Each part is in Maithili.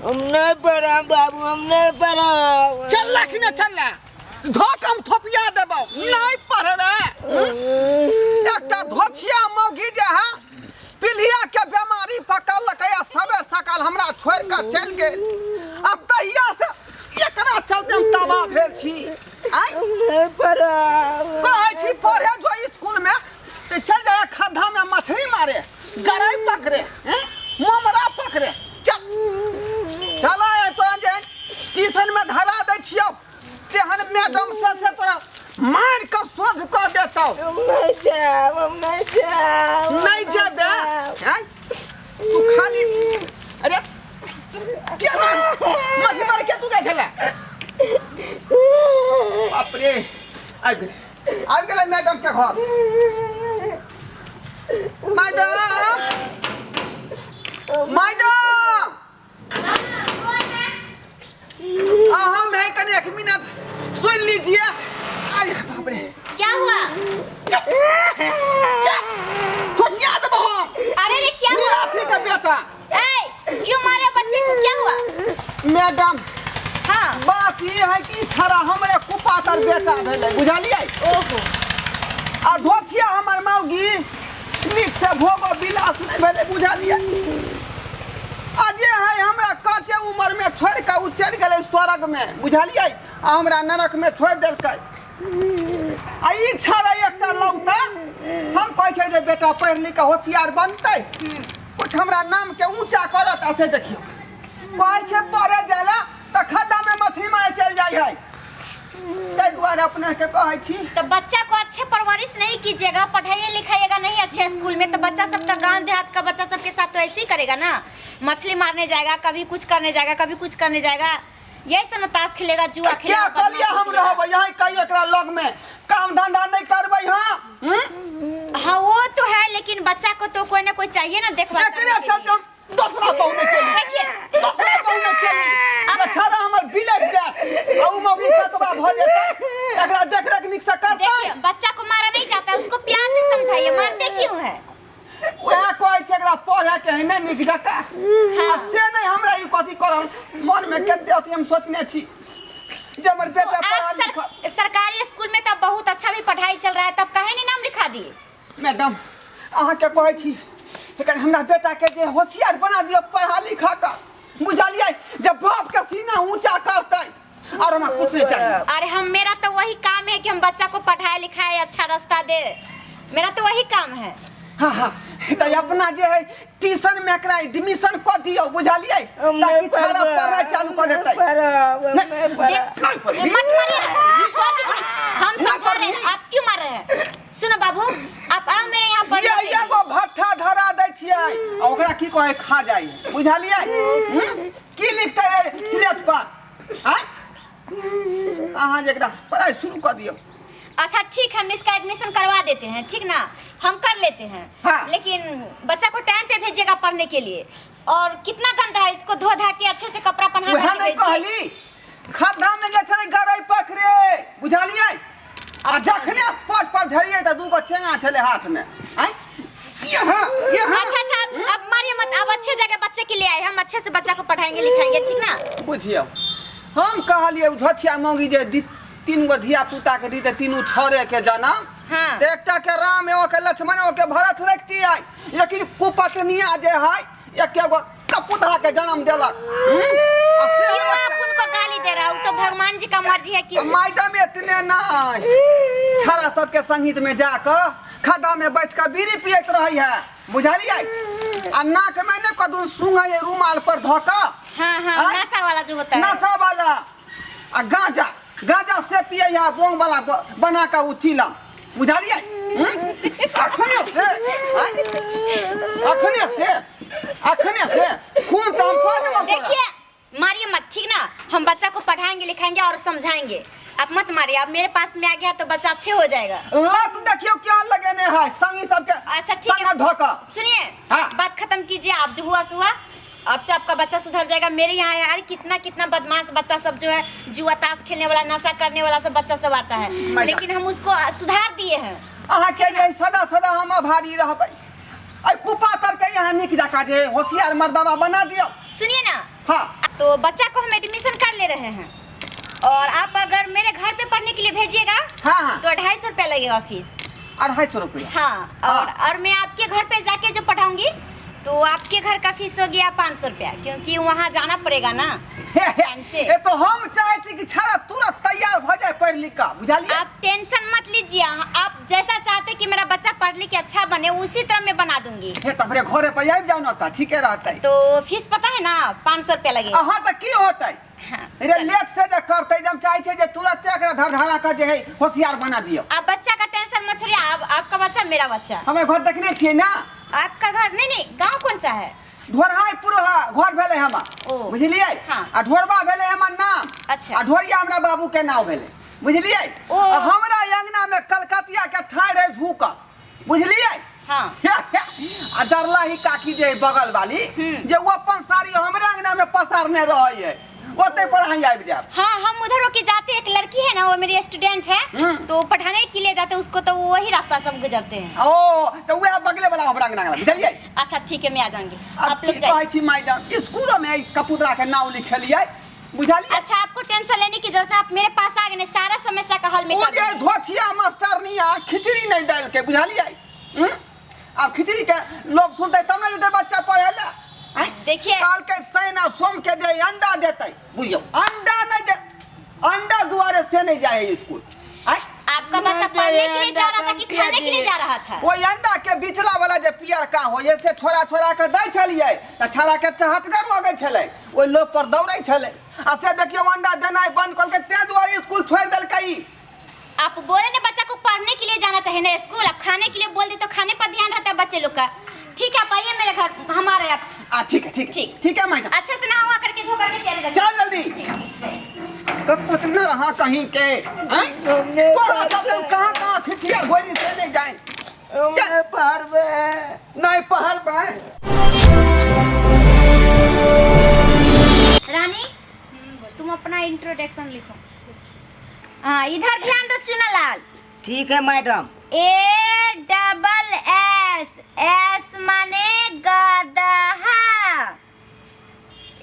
हम नहीं पढ़ब बाबू, हम नहीं पढ़ब। चल कि ने चल, धोक हम थोपिया देबौ। नहीं पढ़बे? एकटा धोछिया मौगी जे है पीलिया के बीमारी पकड़लकै आ सबेर सकाल हमरा छोड़ि कऽ चलि गेल, आ तहिया से एकरा चलते हम तबाह भेल छी। आँय? हम नहीं पढ़ब। कहै छी पढ़े जो स्कूल में तऽ चल जाए खद्धा में मछली मारे, गरई पकड़े, हैं? ममरा पकड़े। चल चल, तोरा जे स्टेशन में धरा दै छियौ तेहन मैडम से तोरा मारि कऽ सोझ कऽ देतौ। हम नहीं जायब, हम नहीं जायब। नहीं जेबे? हैं? तू खाली, अरे तू केना मछली मारे के तू गए छले? बाप रे, आबि गेलै, आबि गेलै मैडम के घर। मैडम, मैडम, हम है, कनी एक मिनट सुन लीजिए। अरे बाप रे! क्या हुआ? ठोठिया देबो हम। अरे रे, क्या हुआ? निराशी का बेटा। ए, क्यों मारे बच्चे को? क्या हुआ? मैडम, हाँ। बात ई है कि छड़ा हमरे कुपातर बेटा भेलै, बुझलियै? ओहो। आ धोथिया हमर मौगी नीक से भोग विलास नहि भेलै, बुझलियै? आ जे है हमरा काचे उम्र में छोड़ के उ चलि गेलै स्वर्ग में, बुझलियै? आ हमरा नरक में छोड़ि देलकै। आ ई छड़ा एकटा लौता, हम कहै छै जे बेटा पढ़ि लिख के होशियार बनतै, कुछ हमरा नाम के ऊंचा करत, आ से देखियौ, कहै छै पढ़े जाय ला तऽ खद्दा में मछली मारे चलि जाइ है। ताहि दुआरे अपने के कहै छी। तो बच्चा को अच्छे परवरिश नहीं कीजिएगा, पढ़ाइए लिखाइएगा नहीं अच्छे स्कूल में, तो बच्चा सब तो गांव देहात का बच्चा सबके साथ तो ऐसे ही करेगा ना। मछली मारने जाएगा, कभी कुछ करने जाएगा, कभी कुछ करने जाएगा, यही सब ना, ताश खेलेगा, जुआ क्या खेलेगा, कलिए बदमाशी हम खेलेगा। रहबै यहाँ कहीं एकरा लग में काम धंधा नहीं करबै? हाँ, हम्म? हाँ, वो तो है, लेकिन बच्चा को तो कोई ना कोई चाहिए ना देखभाल एकरे करने के चलते लिए। हम दोसरा बहु नहीं केली। देखिए। दोसरा बहु नहीं केली। बेचारा हमर बिलट जायत आ उ मौगी सतबा भऽ जेतै, एकरा देखरेख नीक से करतै? देखिए, बच्चा को मारा नहीं जाता है, उसको प्यार से समझाइए, मारते क्यों है? वएह कहै छै एकरा पढ़े के है नहि नीक जकाँ, आ से नहि हमरा ई कथी करल मन में कते अथी हम सोचने छी जे हमर तो बेटा आप पढ़ल लिखल। सरकारी स्कूल में तब बहुत अच्छा भी पढ़ाई चल रहा है, तब काहे नहीं नाम लिखा दिए? मैडम, अहाँके कहै छी कनि हमरा बेटाके जे होशियार बना दियौ पढ़ा लिखा कऽ, बुझलियै? जे बापके सीना ऊँचा करतै, और हमरा कुछ नहीं चाहिए। अरे हम, मेरा तो वही काम है कि हम बच्चा को पढ़ाए लिखाए, अच्छा रास्ता दे, मेरा तो वही काम है। हाँ, तऽ अपना जे है ट्यूशन में एकरा एडमिशन कऽ दियौ, बुझलियै? हम ताकि नहीं छाड़ा पढ़ब, पढ़ाइ चालू कऽ हम देतै। नहीं पढ़ब, हम नहीं। नहीं पढ़ब। देख, नहीं पढ़बी। मत मारिए, छोड़ दीजिए, हम नहीं समझा रहे हैं। पढ़बी। आप क्यों मार रहे हैं? सुनो बाबू, आप आओ मेरे यहाँ पढ़ने ये के लिए। एगो भट्ठा धरा दै छियै आ ओकरा की कहै खा जाइ, बुझलियै? हम्म? की लिखतै एहि स्लेट पर? आँय, अहाँ जे एकरा पढ़ाइ शुरू कऽ दियौ। अच्छा ठीक है, हम इसका एडमिशन करवा देते हैं, ठीक ना? हम कर लेते हैं। हाँ। लेकिन बच्चा को टाइम पे भेजिएगा पढ़ने के लिए, और कितना गंदा है, इसको धो धा के अच्छे से कपड़ा पहना वएह करके नहि भेजिए। कहली, खद्धा में जे छलै गरई पकड़े, बुझलियै? आ जखने स्पॉट पर धरियै तऽ दूगो चेंगा छलै हाथ में। आँय, यहाँ यहाँ। अच्छा, अब मारिए मत, अब अच्छे जगह बच्चे के लिए आए, हम अच्छे से बच्चा को पढ़ाएंगे लिखाएंगे, ठीक ना? बुझियौ, हम कहलियै उ धोछिया मौगी जे तीन गो धिया पुता के दी तऽ तीनू छौड़े के जनम, तऽ एकटा के राम, एगो के लक्ष्मण, एगो के भरत रखतियै, लेकिन कुपत्निया जे है एके गो कपुतहा के जन्म देलक, हम्म? आ से क्यों आप उनको गाली दे रहा हो? तो भगवान जी का मर्जी है कि मैडम, एतने नहि, छड़ा सबके संगीत में जाकऽ खद्धा में बैठ कऽ बीड़ी पियैत रहै है, बुझलियै? आ नाक में ने कदू सुंघै है रुमाल पर धऽ कऽ। हाँ, आँय? नशा वाला जो होता है। नशा वाला आ गांजा, गांजा से पियै है, बोंग वाला बना कऽ उ चीलम, बुझलियै? हम्म? अखने से, आँय? अखने से, अखने से खून तऽ हम कऽ देबो तोरा। देखिए, मारिए मत, ठीक ना? हम बच्चा को पढ़ाएंगे लिखाएंगे और समझाएंगे, आप मत मारिए। अब मेरे पास में आ गया तो बच्चा अच्छे हो जाएगा। लत देखियौ क्या लगेने है संगी सबके अच्छा ठीक संग है, धऽ कऽ। सुनिए, हाँ। बात खत्म कीजिए आप, जो हुआ सो हुआ, अब से आपका बच्चा सुधर जाएगा। मेरे यहाँ यार कितना कितना बदमाश बच्चा सब जो है, जुआ ताश खेलने वाला, नशा करने वाला सब बच्चा सब आता है, मैडम। लेकिन हम उसको सुधार दिए हैं। अहाँके जे सदा सदा हम आभारी रहबै। एहि कुपातर के यहाँ नीक जकाँ जे होशियार मर्दबा बना दियौ। सुनिए ना। हाँ। तो बच्चा को हम एडमिशन कर ले रहे हैं और आप अगर मेरे घर पे पढ़ने के लिए भेजिएगा हाँ हाँ तो 250 रुपया लगेगा फीस। 250 रुपया? हाँ, और और मैं आपके घर पे जाके जो पढ़ाऊंगी तो आपके घर का फीस हो गया 500 रुपया, क्योंकि वहाँ जाना पड़ेगा ना टाइम से। ए तो हम चाहे छी कि छाड़ा तुरंत तैयार भ जाए पढ़ लिख का, बुझलिए? आप टेंशन मत लीजिए। आप जैसा चाहते कि मेरा बच्चा पढ़ लिख के अच्छा बने, उसी तरह मैं बना दूंगी। हे त हमरे घरे पर आबि जाउ न त ठीके रहतै। तो फीस पता है ना? 500 रुपया लगेगा। अहाँ त की होतै? हाँ। रे लेट से जे करतै, जे हम चाहे छियै जे तुरंत एकरा धर धरा के जे है होशियार बना दियौ। आप बच्चा का टेंशन मत छोड़िए। आप आपका बच्चा मेरा बच्चा। हमर घर देखने छियै ना? आपका घर? नहीं नहीं, गांव कौन सा है? ढोरहाईपुर घर भेलै हमर। ओ। बुझलियै? हाँ। आ ढोरबा भेलै हमर नाम। अच्छा। आ ढोरिया हमरा बाबू के नाम भेलै, बुझलियै? ओ। आ हमरा अंगना में कलकतिया के ठाढ़ रहै झुकल, बुझलियै? हाँ। आ जरला ही काकी जे है बगल वाली, जे ओ अपन साड़ी हमरा अंगना में पसारने रहै है, ओते पर अहाँ आबि जायब। हाँ, हम उधर होके जाते हैं। एक लड़की है ना, वो मेरी स्टूडेंट है। तो पढ़ाने के लिए जाते हैं उसको, तो वही रास्ता से हम गुजरते हैं। ओ तऽ वएह बगले वाला हमरा अंगना वाला, बुझलियै? अच्छा ठीक है, मैं आ जाऊंगी। आब आप लोग की जाइए। कहै छी मैडम, स्कूलो में एहि कपूतरा के नाम लिखेलियै, बुझलियै? अच्छा, आपको टेंशन लेने की जरूरत है। आप मेरे पास आ गए ना, सारा समस्या का हल मैं ओ कर जे दूंगी। धोथिया मास्टरनिया खिचड़ी नहि डालके, बुझलियै? आब खिचड़ी के लोभ सुनतै तब ने जेतै बच्चा पढ़ै लए, आँय? देखिए। काल के शनि आ सोम के जे अंडा देतै, बुझियौ, अंडा नहि दे, अंडा दुआरे से नहि जाइ है स्कूल, आँय? आपका बच्चा पढ़ने के लिए जा रहा था कि खाने के लिए जा रहा था? ओहि अंडा के बिचला वाला जे पियरका होइ है, से छोड़ा छोड़ा के दै छलियै तऽ छाड़ा के चहटगर लगै छलै, ओहि लोभ पर दौड़ै छलै आ से देखियौ अंडा देनाइ बंद कऽ देलकै, ताहि दुआरे स्कूल छोड़ि देलकै ई। आप बोले ना, बच्चा को पढ़ने के लिए जाना चाहिए ना स्कूल। आप खाने के लिए बोल दे तो खाने पर ध्यान रहता है बच्चे लोग का। ठीक है, आप आइए मेरे घर, हमारे आप आ ठीक है, ठीक है। ठीक। ठीक है मैडम। अच्छे से नहा करके, धो करके तैयारी रखिए। चल जल्दी। ठीक ठीक, जाइए। कपुतना रहा कहीं के, हैं? तोरा चलते हम कहाँ कहाँ छिछिया गोरी से नहीं जाए। हम नहीं पढ़बे। नहीं पढ़बै। रानी, तुम अपना इंट्रोडक्शन लिखो। हाँ, इधर ध्यान दो चुनालाल। ठीक है madam. A double S, S माने गदहा।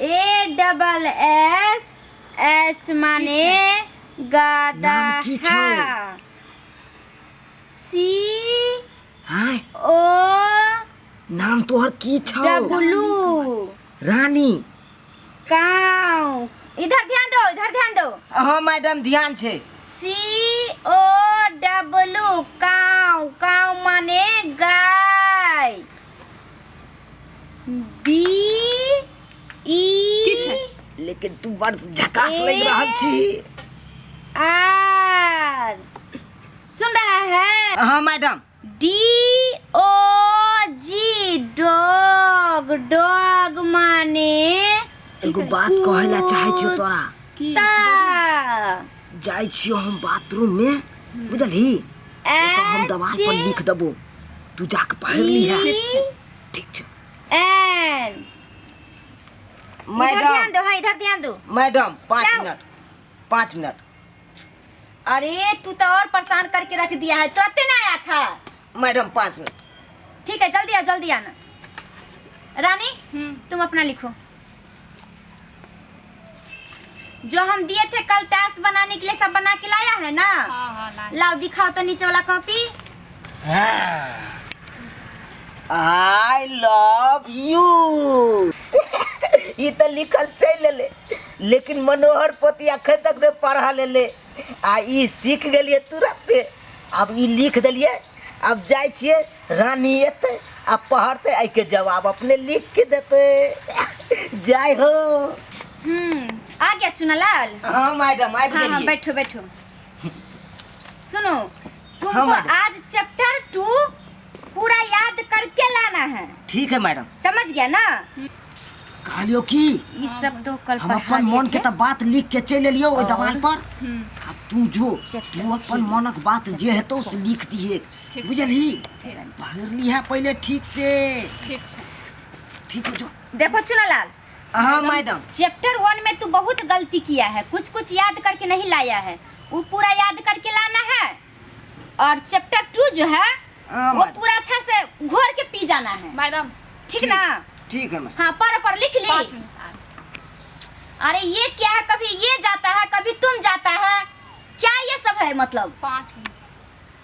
ए डबल एस, एस माने नाम की गदहा। छौ? सी हाँ। ओ नाम तोहर की छौ? डब्लू। रानी। काऊ। इधर ध्यान दो, इधर ध्यान दो। हाँ मैडम, ध्यान छै। सी ओ डब्लू, काऊ। काऊ माने गाय। बी ई लेकिन तू बड़ झकास लागि रहल छी। आर, सुन रहा है? हाँ madam. D O G, dog. Dog माने एगो बात कहै ला चाहै छियौ तोरा। कुत्ता। जाइ छियौ हम बाथरूम में, बुझलही? ओतऽ हम दवाल पर लिख देबो, तू जाके पढ़ि लिहे, ठीक छै? एन। इधर ध्यान दो, हाँ, इधर ध्यान दो। मैडम, 5 क्या? Minute, 5 minute. अरे, तू तो और परेशान करके रख दिया है। तुरंत ना आया था। Madam, 5 minute. ठीक है, जल्दी आओ, जल्दी आना। रानी, तुम अपना लिखो, जो हम दिए थे कल टास्क बनाने के लिए, सब बना के लाया है ना? हाँ हाँ, लाओ, दिखाओ तो नीचे वाला कॉपी। I love you, ई तऽ लिखल चलि एलै, लेकिन मनोहर पोती अखन तक नहि पढ़ल एलै आ ई सीख गेलियै तुरन्ते। आब ई लिख देलियै, आब जाइ छियै, रानी एतै आ पढ़तै, एहिके जवाब अपने लिख के देतै। जाय हो। आ गया चुनालाल? हाँ मैडम, आबि हाँ हाँ गेलियै। बैठो बैठो। सुनो, तुमको मैडम। आज चैप्टर 2 पूरा याद करके लाना है। ठीक है मैडम। समझ गया ना? कहलियो की ये सब तो कल हम पढ़ा अपन दिए मन के थे। तऽ बात लिख के चलि एलियौ ओहि दवाल पर। आब तू जो, चैप्टर तू अपन मनक बात जे हेतौ से लिख दिहे, बुझलही? पढ़ि लिहे पहिले ठीक से। ठीक छै। ठीक है, जो। देखो चुनालाल। हाँ मैडम। चैप्टर 1 में तू बहुत गलती किया है। कुछ कुछ याद करके नहीं लाया है। वो पूरा याद करके लाना है और चैप्टर 2 जो है, हाँ, वो मैडम। पूरा अच्छा से घोर के पी जाना है। मैडम। ठीक ना? ठीक है मैडम। हाँ, पढ़ पढ़, लिख पाँच ली? मिनट। अरे ये क्या है, कभी ये जाता है कभी तुम जाता है, क्या ये सब है? मतलब 5 मिनट।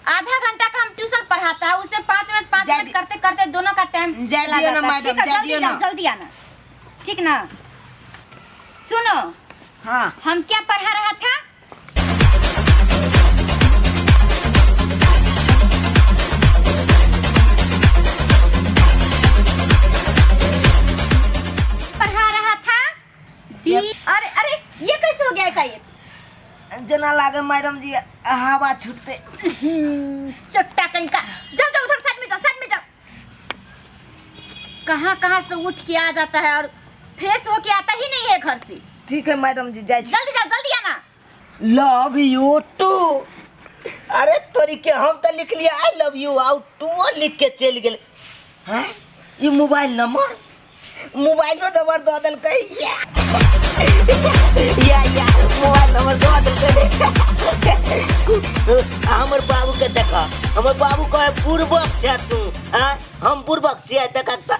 आधा घंटा का हम ट्यूशन पढ़ाता है, उसे 5 मिनट 5 जा मिनट करते करते दोनों का टाइम जा चला दियो ना जाता है। मैडम, ठीक है, जा जल्दी दियो जाओ, ना। जल्दी आना, ठीक ना? सुनो, हाँ। हम क्या पढ़ा रहा था? पढ़ा रहा था डी। अरे अरे, ये कैसे हो गया एकाएक? जेना लागे मैडम जी हवा छूटते। चट्टा कहीं का। जाओ जाओ, उधर साइड में जाओ, साइड में जाओ। कहाँ कहाँ से उठ के आ जाता है और फ्रेश होके आता ही नहीं है घर से। ठीक है मैडम जी, जाइ छी। जल्दी जाओ, जल्दी आना। Love you too. अरे तोरी के, हम तो लिख लिया I love you आउ टू लिख के चलि गेल। हैं, ई मोबाइल नंबर, मोबाइलो नंबर दऽ देलकै। या या या, मोबाइल नंबर दऽ देलकै। हमर बाबू के देख, हमर बाबू कहे बुड़बक छै तू। आँय, हम बुड़बक छियै? देख तऽ,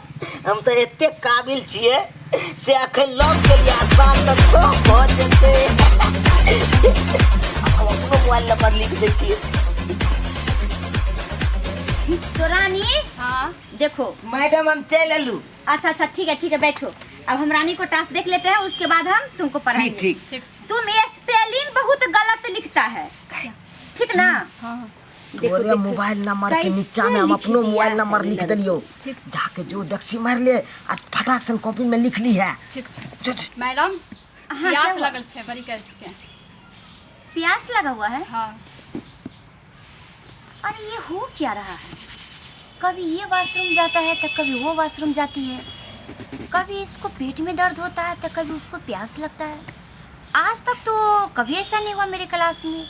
हम तऽ एते काबिल छियै से अखन लव के लिए आसान तऽ सब भऽ जेतै। हम अपनो मोबाइल नंबर लिख दै छियै। तो रानी, हाँ। देखो। मैडम, हम चलि एलू। अच्छा अच्छा, ठीक है, ठीक है, बैठो। अब हम रानी को टास्क देख लेते हैं, उसके बाद हम तुमको पढ़ाएंगे। ठीक। ठीक छै। तुम स्पेलिंग बहुत गलत लिखता है, ठीक ना? हाँ। देखो, तोरे देखो। मोबाइल नंबर के कैसे नीचा में हम लिख अपनो दिया मोबाइल है नंबर लिख लड़की। देलियो। ठीक। जाके जो दक्षी मार ले आ फटाक से कॉपी में लिख ली है। ठीक छै। जो, जो। मैडम, हाँ, क्या प्यास हुआ? लगल छै बड़ी के। प्यास लगा हुआ है? हाँ। अरे, ये हो क्या रहा है? कभी ये वॉशरूम जाता है तो कभी वो वॉशरूम जाती है, कभी इसको पेट में दर्द होता है तो कभी उसको प्यास लगता है। आज तक तो कभी ऐसा नहीं हुआ मेरे क्लास में।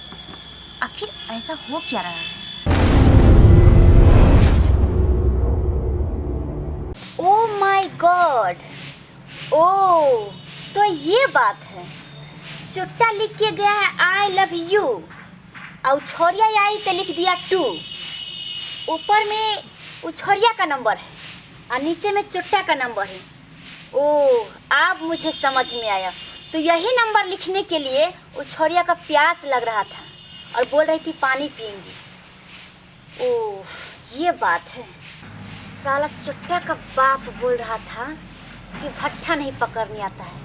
आखिर ऐसा हो क्या रहा है? ओ my God, ओ तो ये बात है। चुट्टा लिख के गया है I love you और छोरिया आई तो लिख दिया टू। ऊपर में वो छोरिया का नंबर है और नीचे में चुट्टा का नंबर है। ओ, अब मुझे समझ में आया। तो यही नंबर लिखने के लिए वो छोरिया का प्यास लग रहा था और बोल रही थी पानी पियेंगी। ओह, ये बात है। साला चुट्टा का बाप बोल रहा था कि भट्ठा नहीं पकड़ने आता है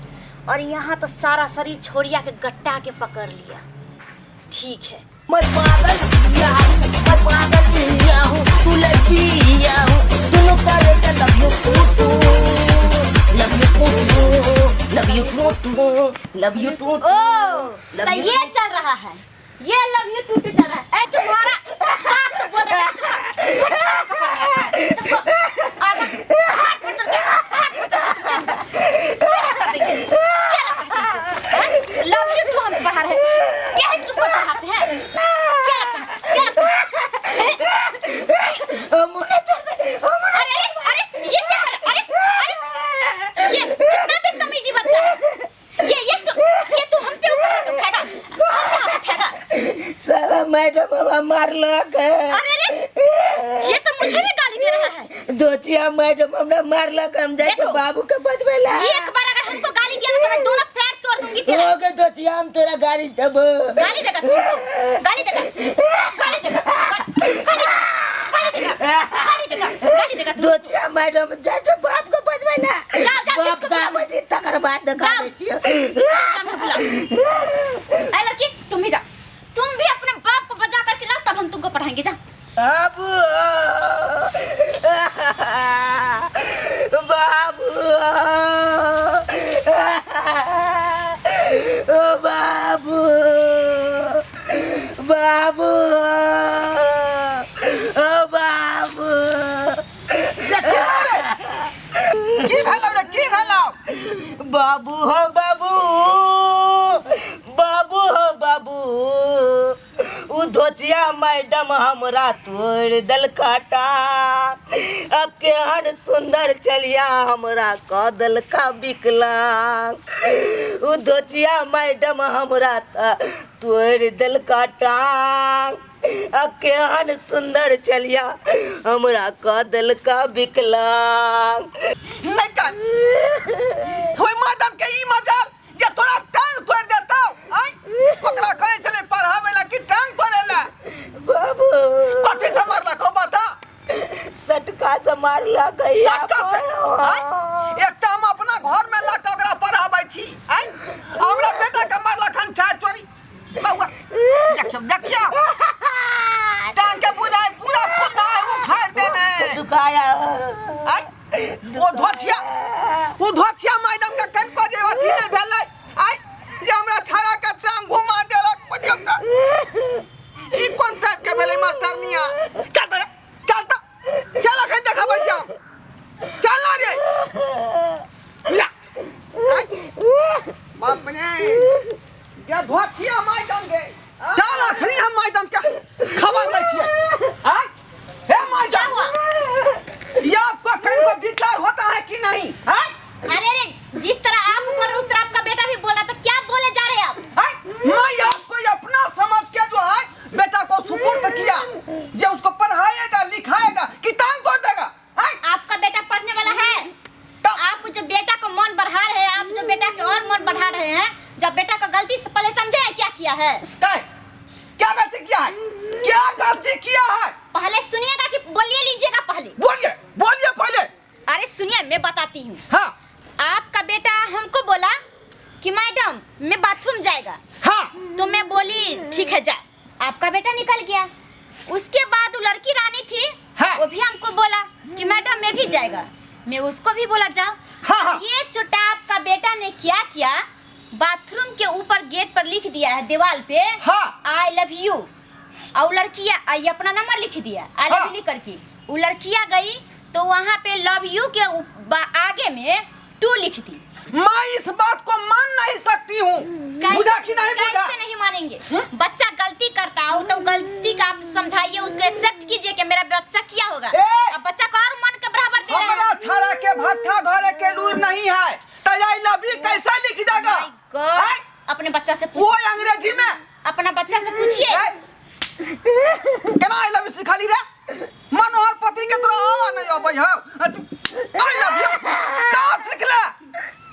और यहाँ तो सारा शरीर छोरिया के गट्टा के पकड़ लिया। ठीक है। मैं पागल या हूँ, मैं पागल या हूँ, तू लड़की या हूँ, दोनों करेगा love you too too, love you too too, love you too too, love you too. ओ तो ये चल रहा है, ये लव you to to चल रहा है। ए, तुम्हारा बाप तो बोल रहा है तुमको आजा, हाथ पकड़ के, हाथ पकड़ के, सीधा कर देंगे। क्या लगता है तुमको, हैं? लव you to हम पढ़ा रहे हैं, यही तुमको पढ़ाते हैं? क्या लगता है, क्या लगता है? अरे अरे, ये क्या कर, अरे अरे, ये कितना बदतमीजी बच्चा है ये। ये तो हम पे ऊपर हाथ उठाएगा, हम पे हाथ उठाएगा। साला मैडम हमरा मारलक। अरे अरे, ये तो मुझे भी गाली दे रहा है। दोचिया मैडम हमरा मारलक, हम जाइ देखो। बाबू के बचबै ला। एक बार अगर हमको गाली दिया ना तो मैं दोनों पैर तोड़ दूंगी तेरा। हो गे दोचिया, हम तोरा गाली देबो। गाली देगा तुमको, गाली देगा, गाली देगा, गाली, गाली देगा, गाली देगा, गाली देगा तुमको। दोचिया मैडम, जाइ छै बाप के बचबै ला। जाओ, जाओ, बाप किसको का बुलाओ? बजे तकर बाद देखा जाओ। दै छियो। किसको बुलाना है बुलाओ। ए लड़की, तुम भी जाओ, तुम भी अपने बाप को बजा करके लाओ, तब हम तुमको पढ़ाएंगे। जा। बाबू, बाबू, ओ बाबू, बाबू, ओ बाबू। की भेलौ रे, की भेलौ? बाबू हो बाबू, बाबू हो बाबू, उ धोचिया मैडम हमरा तोड़ देलका टांग। आ केहन सुंदर चलिया हमरा कऽ देलका विकलांग। उ धोचिया मैडम हमरा तोड़ देलका टांग, आ केहन सुंदर चलिया हमरा कऽ देलका विकलांग। नहि कर, ओहि मैडम के ई मजाल जे। मारलक सटका से आँय? एक तऽ हम अपना घर में ला के ओकरा पढ़ाबै छी आँय? आ हमरा बेटा के मारलक हन छाय चोरी बौआ देखियौ देखियौ टांग के बुझाइ पूरा खुला है उखाड़ देने दुखाया आँय? ओ धोथिया ओ धोथिया मैडम के कनिको जे अथी नहि भेलै आँय जे हमरा छाड़ा के टांग घुमा देलक बुझियौ तऽ ई कोन टाइप के भेलै मास्टरनिया चल तऽ चल तऽ चल अखन देखबै छी हम चल ना रे या आँय? बाप रे ये धोथिया मैडम गे चल अखनी हम मैडम के खबर लै छियै आँय हे क्या मैडम हुआ ये आपको कहीं को विचार होता है कि नहीं हाँ? अरे अरे जिस तरह आप बोल रहे उस तरह आपका बेटा भी बोला तो क्या बोले जा रहे हैं आप हाँ? मैं आपको ये अपना समझ के जो है बेटा को सुपुर्द किया ये उसको पढ़ाएगा लिखाएगा किताब तोड़ देगा हाँ? आपका बेटा पढ़ने वाला है तब आप जो बेटा को मन बढ़ा रहे हैं आप जो बेटा के और मन बढ़ा रहे हैं जब बेटा का गलती से पहले समझे है क्या किया है क्या क्या गलती किया है क्या गलती किया है पहले सुनिएगा कि बोलिए लीजिएगा पहले बोलिए बोलिए पहले अरे सुनिए मैं बताती हूँ हाँ आपका बेटा हमको बोला कि मैडम मैं बाथरूम जाएगा हाँ तो मैं बोली ठीक है जा आपका बेटा निकल गया उसके बाद वो लड़की रानी थी हाँ। वो भी हमको बोला कि मैडम मैं भी जाएगा मैं उसको भी बोला जाओ हाँ, हाँ। ये छोटा आपका बेटा ने क्या किया बाथरूम के ऊपर गेट पर लिख दिया है दीवार पे हाँ। I love you और वो लड़किया आई अपना नंबर लिख दिया I love हाँ। You लिख करके वो लड़किया गई तो वहाँ पे लव you के आगे में टू लिख दी मैं इस बात को मान नहीं सकती हूँ बुझा कि नहीं बुझा कैसे नहीं मानेंगे बच्चा गलती करता हो तो गलती का आप समझाइए उसको एक्सेप्ट कीजिए कि मेरा बच्चा किया होगा ए! अब बच्चा को और मन के बराबर दे रहे हमरा हैं छाड़ा के भट्ठा धरे के लूर नहीं है तो I love you कैसे लिख देगा My God, आय? अपने बच्चा से वो पूछ अंग्रेजी में अपना बच्चा से पूछिए आय? केना I love you सिखाली रे मनोहर पति के तोरा आवा नहीं अबै हौ I love you कहाँ सिखले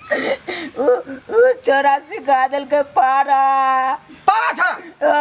उ चोरा सिखा देलकै पारा पारा छाड़ा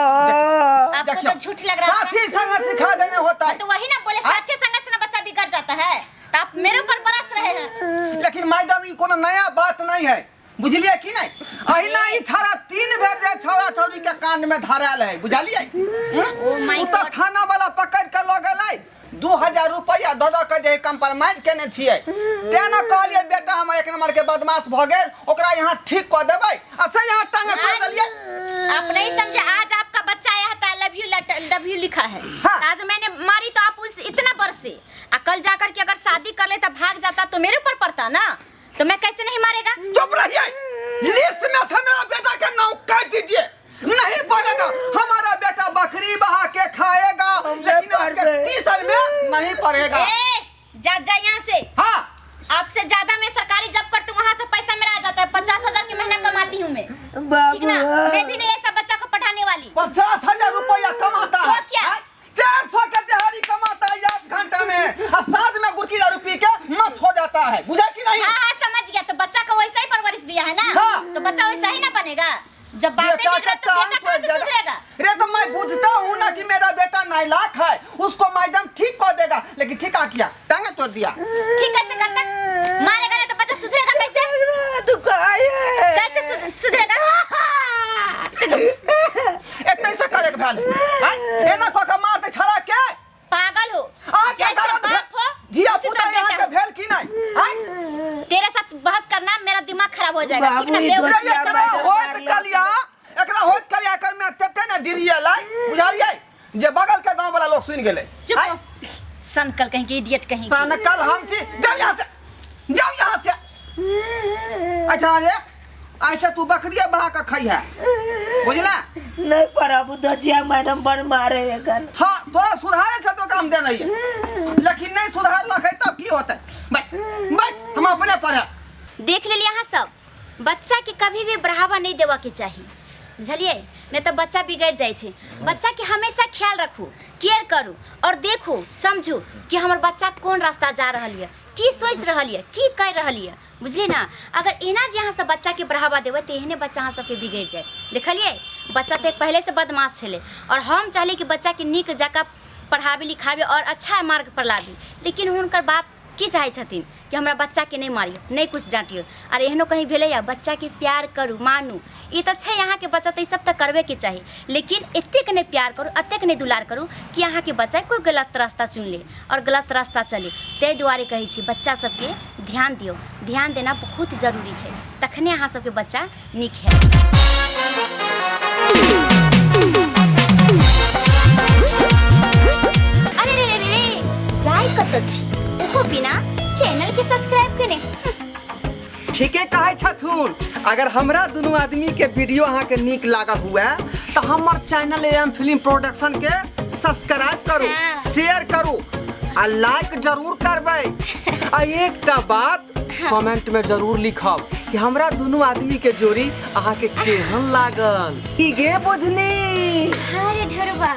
आपको देखियो, तो झूठ लग रहा है साथी संग सिखा देने होता है तो वही ना बोले साथी संगत से ना बच्चा बिगड़ जाता है तो आप मेरे ऊपर बरस रहे हैं लेकिन मैडम ई कोनो नया बात नहीं है बुझलिए कि नहीं अहिना ई छाड़ा तीन बेर जे छौड़ा छौड़ी के कान में धरायल है बुझलिए Oh my ओ तऽ God. थाना वाला पकड़ के लऽ गेलै 2000 रुपया दऽ दऽ के जे कम्प्रोमाइज केने छियै तें ने कहलियै बेटा हमर एक नंबर के बदमाश भऽ गेल ओकरा यहाँ ठीक कऽ देबै आ से यहाँ टांगे तोड़ि आज देलियै आप नहीं समझे आज आपका बच्चा आया है तो I love you love you लिखा है हाँ। आज मैंने मारी तो आप उस इतना बरसे आ कल जाकर के अगर शादी कर लेता भाग जाता तो मेरे ऊपर पड़ता ना तो मैं कैसे नहीं मारेगा चुप रहिए लिस्ट में से मेरा बेटा का नाम काट दीजिए नहीं पढ़ेगा हमारा बेटा बकरी बहा के खाएगा लेकिन आपके 30 साल में नहीं पढ़ेगा ए, जा जा यहाँ से हाँ आपसे ज्यादा मैं सरकारी जॉब करती हूँ वहाँ से पैसा मेरा आ जाता है 50,000 के महीना कमाती हूँ मैं ठीक ना मैं भी नहीं ऐसा बच्चा को पढ़ाने वाली 50,000 रुपया कमाता तो है क्या? हाँ? 400 के दिहाड़ी कमाता है 8 घंटा में और साथ में गुटकी दारू पी के मस्त हो जाता है बुझा कि नहीं हाँ हाँ समझ गया तो बच्चा को वैसा ही परवरिश दिया है ना हाँ। तो बच्चा वैसा ही ना बनेगा जब बाप बेटा बिगड़ा के तो टांग बेटा कहाँ तोड़ से देगा। सुधरेगा रे तो मैं बुझता हूँ ना कि मेरा बेटा नाइलाक है उसको मैडम ठीक कर देगा लेकिन ठीक आ किया टांगे तोड़ दिया ठीक कैसे करता मारेगा नहीं तो बच्चा सुधरेगा कैसे कैसे सुधरेगा एते से करे के भेल हैं एना कऽ के मारते छड़ा के पागल हो अहाँ के जैसे दर्द बाप हो धिया उसी पुता तरह यहाँ बेटा के भेल की नहीं हैं हो। तेरे साथ बहस करना मेरा दिमाग खराब हो जाएगा ठीक ना बाबू, ई बेवकूफ। रे एकरा होइत कलिया एकरा होइत कलिया कर में तेते ने डिरियलै बुझलियै जे बगल के गांव वाला लोग सुनि गेलै चुप हैं? हो। सनकल कहीं की इडियट कहीं की। सनकल हम छी जाओ यहाँ से जाओ यहाँ से अच्छा रे ऐसे तू बकरिया बहा के खाई है बुझला नहीं पढ़ाबू दजिया मैडम बड़ मारे एखन हाँ तोरा सुधारे से तो काम देना है लेकिन नहीं सुधार लख तब की होता बैठ बैठ हम अपने पढ़े देख लेलिए अहाँ सब बच्चा के कभी भी बढ़ावा नहीं देवा के चाही बुझलिए नहीं तो बच्चा बिगड़ जाइ छै बच्चा के हमेशा ख्याल रखू केयर करू और देखू समझू कि हमर बच्चा कोन रास्ता जा रहल यऽ की सोचि रहल यऽ की कर रहल यऽ बुझलिए ना अगर एना जे अहाँ सब बच्चाके बढ़ावा देबै तऽ एहने बच्चा अहाँ सबके बिगड़ि जायत देखलिए बच्चा तऽ पहले से बदमाश छलै और हम चाहलिए कि बच्चाके नीक जकाँ पढ़ाबी लिखाबी और अच्छा मार्ग पर लाबी लेकिन हुनकर बाप की चाहै छथिन कि हमरा बच्चाके नहि मारियौ, नहि किछु डाँटियौ। आर एहनो कहीं भेलैए? बच्चाके प्यार करू, मानू, ई तऽ छै अहाँके बच्चा, तऽ ई सब तऽ करबेके चाही, लेकिन एतेक नहि प्यार करू, एतेक नहि दुलार करू कि अहाँके बच्चा कोइ गलत रास्ता चुनि ले आओर गलत रास्ता चले। ताहि दुआरे कहै छी बच्चा सबके ध्यान दियौ, ध्यान देना बहुत जरूरी छै, तखने अहाँ सबके बच्चा नीक हैत। अरे रे रे रे, जाय कतऽ छी ओहो बिना चैनल के सब्सक्राइब केने? ठीके कहै छथुन। अगर हमरा दुनू आदमी के वीडियो अहाँके नीक लागल हुए तऽ हमर चैनल एम फिल्म प्रोडक्शन के सब्सक्राइब करू, शेयर करू आ लाइक जरूर करबै। आ एकटा बात कमेंट में जरूर लिखब कि हमरा दुनू आदमी के जोड़ी अहाँके केहन लागल। की गे बुझनी? हाँ रे ढोरबा।